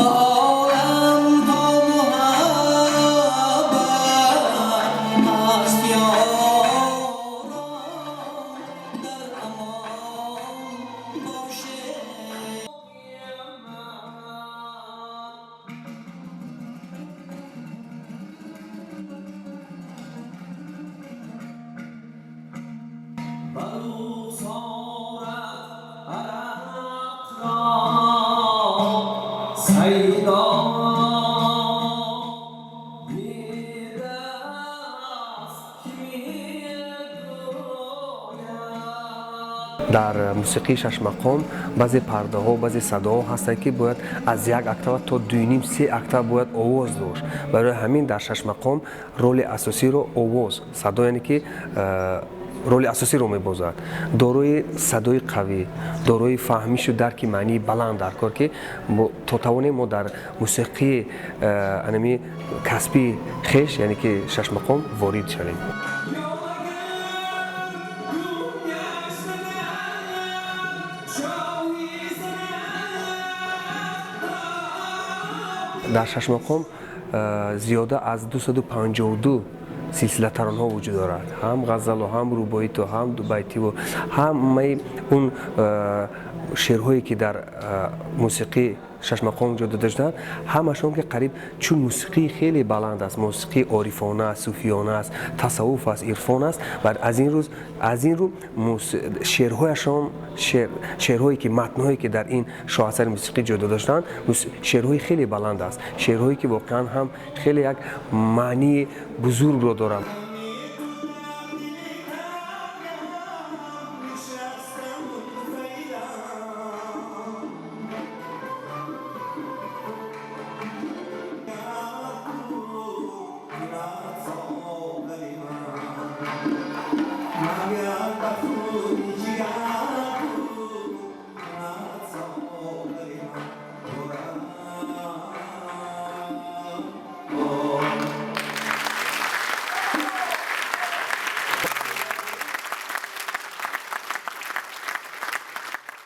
Ба олам то муҳаббат ҳаст, ёрон, дар амон бошед. Ба рухсорат арақро сайдо бедаст, ки мегӯяд. Дар мусиқии шашмақом баъзе пардаҳо, баъзе садоҳо ҳастанд, ки бояд аз як октава то дуюним, се октава бояд овоз дошт. Барои ҳамин дар шашмақом роли асосиро овоз, садо, яъне ки роли асосиро мебозад. Дорои садои қавӣ, дорои фаҳмишу дарки маънии баланд дар кор, ки то тавонем мо дар мусиқии анами касбии хеш, яъне ки шашмақом, ворид шавем. Ё агар гум гаштанам, шоҳи занам. Дар шашмақом зиёда аз 252 силсила таронҳо вуҷуд дорад, ҳам ғазалу, ҳам рубоиту, ҳам дубайтиву ҳамаи он шеърҳое, ки дар мусиқии шашмақом ҷо дода шудаанд, ҳамашон ки қариб, чун мусиқии хеле баланд аст, мусиқии орифона аст, суфиёна аст, тасаввуф аст, ирфон аст ва аз ин рӯ шеърҳояшон, шеърҳое ки, матнҳое ки дар ин шоҳасари мусиқӣ ҷо дода шудаанд, шеърҳои хеле баланд аст, шеърҳое ки воқеан ҳам хеле як маънии бузургро доранд. Нишастам файдам. Магар ба хуни ҷигар.